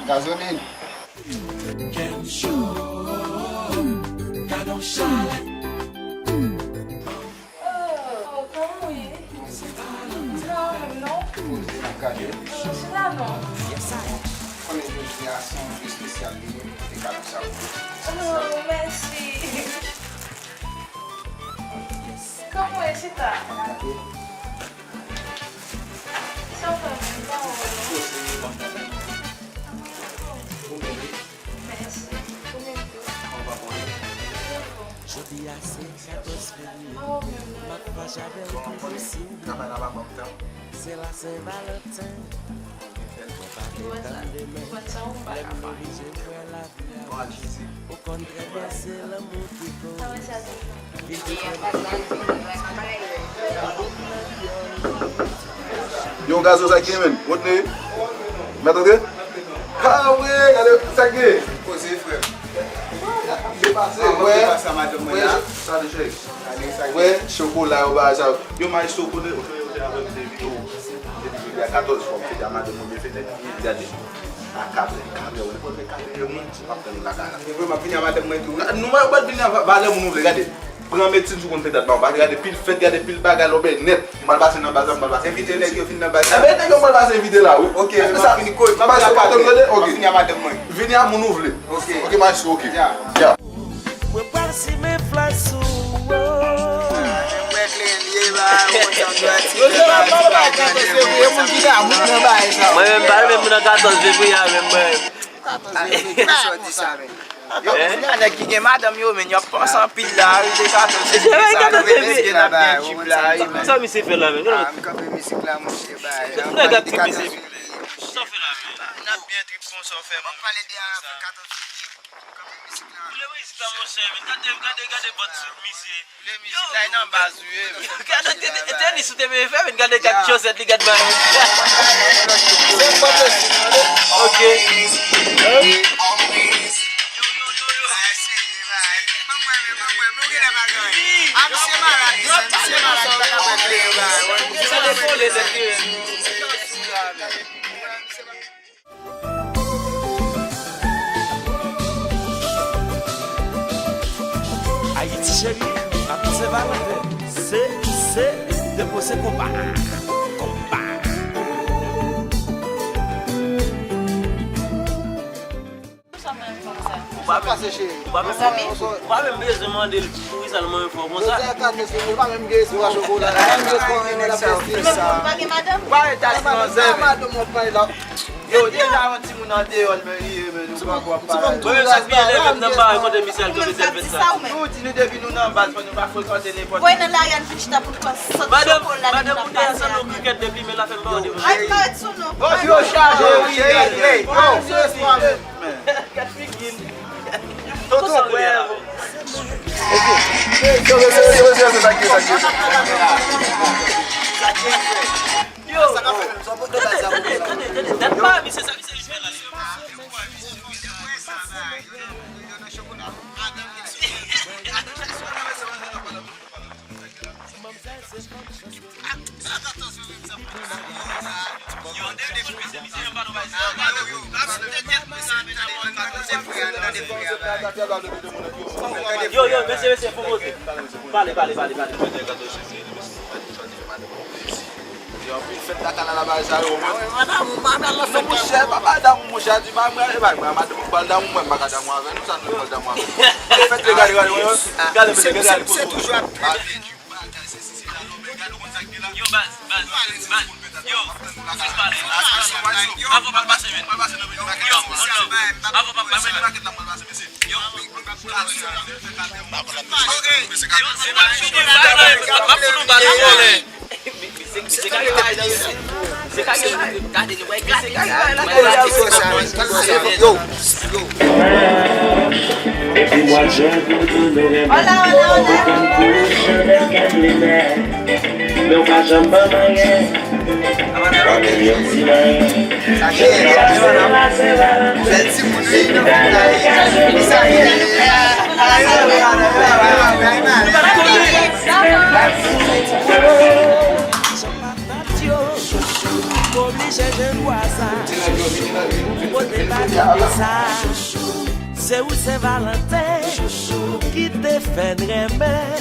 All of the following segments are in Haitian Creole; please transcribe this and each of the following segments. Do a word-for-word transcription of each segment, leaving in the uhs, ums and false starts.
Gazolin. Oh, kòman w ye? Sa va menm non? Chita non. Konnen jodi a se yon jou espesyal li ye, nou pote kado sa pou ou. Oh, mèsi. Kòman w ye, chita? Sa w fè menm? Kòman w ye? Mèsi. Ou menm tou? Jodi a se katòz fevriye, m ap fache avè w toujou si w bliye. Se la Sen Valanten. Mwen pa te tann demen, lè m oblije kwè lavi a bouche. Ou konn trè byen se lanmou ki koz. Vin tou prè m. Yo, Gazo, sa k gen, menn? Rodney? Mèt antre? Ha, wi, gade, sa k gen? Koze, frè. Yo pase, wè. Wè, sa de chèf. Wè, chokola, yo, bagay sa. Yo, maestro, kote, kote, yo te avè m de videyo. Depi jodi a katòz fwa, m fete a madanm mwen, m fete, gade. A kat è, kat è, ou konn fè kat è moun, m ap tann ou lakay la. E vre, m ap vini a madanm mwen tou. Nou, mwen, mwen vini a va-, valè moun ou vle, gade. Pran medsin si w konn fè dat, ba, gade pil fèt, gade pil bagay, lòbèy nèt. M pral pase nan baz la, m pral pase. Envite nèg yo vin nan baz la. Enben, nèg yo, m pral pase envite la, wi. Ok, men m ap vini kote, m ap vini a kat è, m ap vini a madanm mwen. Vini a moun ou vle. Ok. Ok, maestro, ok. Ya. Ya. Mwen pral simen flè sou ou. Mwen menm pa renmen moun nan katòz fevriye a menm mwen. Katòz fevriye, kisa w di sa menm? Yo, kounye a nèg ki gen madanm yo, men y ap panse anpil la, rive katòz fevriye sa, nou vle mesye n ap byen trip la, wi. Sa misye fè la menm? Ah, m kanpe mizik la, monchè, bay. Nèg ap trip misye. Sa w fè la menm? N ap byen trip konsa w fè menm. W ap pale de katòz fevriye. Ou lè mizik la monchè, men gade, gade, gade bòt sou misye. Yo, mizik la e nan baz ou ye. Gade tenis ou te vle fè, men gade kat chosèt li gade bay. Se pa posib. Ok. Ayiti cheri, ap Sen Valanten, se, se, depo se konba, konba. Ou pa menm, ou pa menm, ou pa menm bezwen mande l poukisa l manyen fò konsa. Jodi a katòz fevriye, pa menm gen espwa chokola la, pa menm gen espwa anyen nan la prestij. Ou pa gen madanm? Ou pa gen madanm, ou pa gen madanm. Yo, deja yon timoun andeyò l, men li ye, men nou pran kò ap pale. Mwen menm sa k pi enève m nan pa wè kote misye al kanpe sèl fèt sa. Nou di nou depi nou nan baz, fò nou pa frekante nenpòt moun. Voye nan lari a, n vin chita pou n pran sant chokola, n ap pase a. Ay, parèt sou nou. Yo, yo, chaje, wi, ey, ey, yo. Gad figi l. Tonton, wè. Yo, tande, tande, tande, tande, dat pa misye sa misye jwe la. Yo, yo, mesye, mesye, fò poze. Pale, pale, pale, pale. Yo, anpil fèt lakay la, la bagay sa yo, mwen. Madanm ou, madanm ou, monchè, pa madanm ou, monchè, a di, ba, mwen, e ba, mwen, madanm ou, pral damou, mwen, m pa ka damou avè nou, sa nou pral damou avè nou. Fèt, gade, gade, gade, gade, mesye, gade, gade, se toujou ap. Yo, baz, baz, baz. Yo, sis pale. Avan pa pase, men. Yo, hold up. Avan pa pase, men. Yo, ok. Yo, se pa fini, bye, bye. M ap fout ou bal nan vòlè. Misye ka gen bagay nan misye. Misye ka gen bagay. Gade, nou wè, gade, gade, gade. Yo, yo. Depi mwa jen pou di nou renmen. Ou konn kou chèlè kè m li mè. Men w pa janm ban m anyen. Ban m yon ti manyen. Chèlè se pase valè. Bèl timoun, wi. Chèche lwa sa, ou pote bagay sa. Se ou Sen Valanten ki te fè n renmen.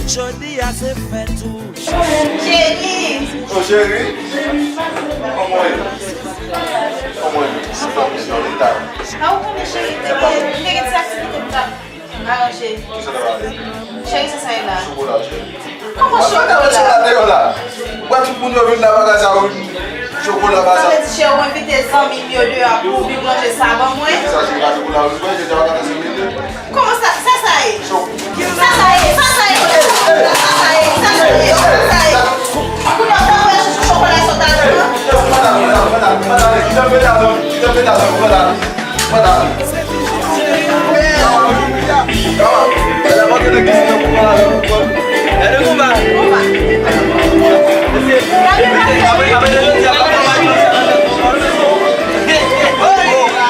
Jodi a se fèt ou. Cheri! Oh, cheri! Kòman w ye? Kòman w ye? Sa w konnen, cheri, te gen, te gen ti aktivite m t ap aranje. Kisa w t ap aranje? Cheri, se sa ye la. Chokola, cheri. Kòman chokola? Chokola deyò la. Ou wè tout moun yo vin nan bagay sa yo. Chokola ba sa. Sa vle di, cheri, ou envite zanmi m yo deyò pou vin manje sa ban mwen? Sa, cheri, pa chokola, ou jwenn, jodi a, ou ka fè sa. Kòman sa, sa, sa ye? Sa, sa ye, sa, sa ye, sa, sa ye, sa, sa ye, sa, sa ye. Kounye a, w ta wè chouchou chokola sa w ta pran. Madam, madam, madam, madam, kite m mete a zòn, kite m mete a zòn, madam, madam.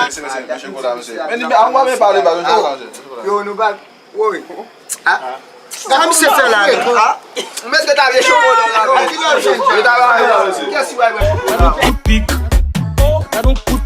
Mesye, mesye, mesye, chokola, mesye. Men, men, an, w pa pale ba, mesye, chokola, mesye. Yo, nou pa Woy. Ah. Gade misye fè la. Ah. Mèt de ta vye chokola la. Ki lè jwenn sa? Yo ta ba yo la, mesye. Kiyès ki bay mwen chokola? Kout pik. Oh, gade yon kout